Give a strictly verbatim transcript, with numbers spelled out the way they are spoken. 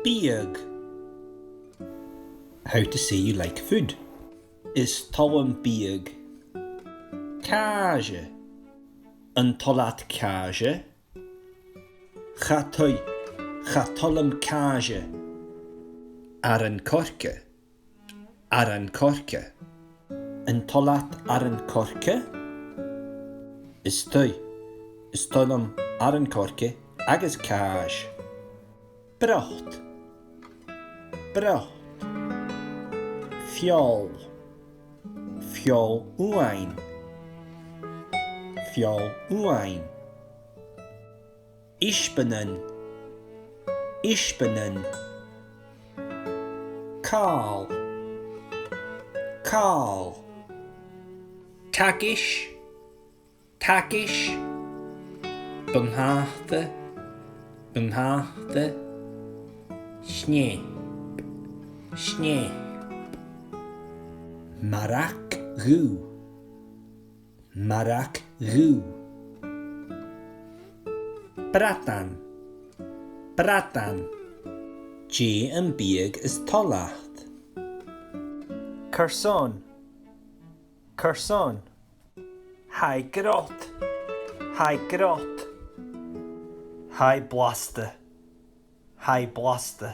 Biadh. How to say you like food. Is toil leam biadh. Càise. An toil leat càise? Cha toil, cha toil leam càise. Aran-coirce. Aran-coirce. An toil leat aran-coirce? Is toil, is toil leam aran-coirce agus càise. Brot. Brot. Feòil. Feòil uaine. Feòil uaine. Isbeanan. Isbeanan. Càl. Càl. Teagasg. Teagasg. Buntàta. Buntàta. Sneap. Sneap. Marag-dhubh. Marag-dhubh. Bradan. Bradan. Dè am biadh as toil leat? Carson. Carson. Tha i grod. Tha i grod. Tha i blasta. Tha i blasta.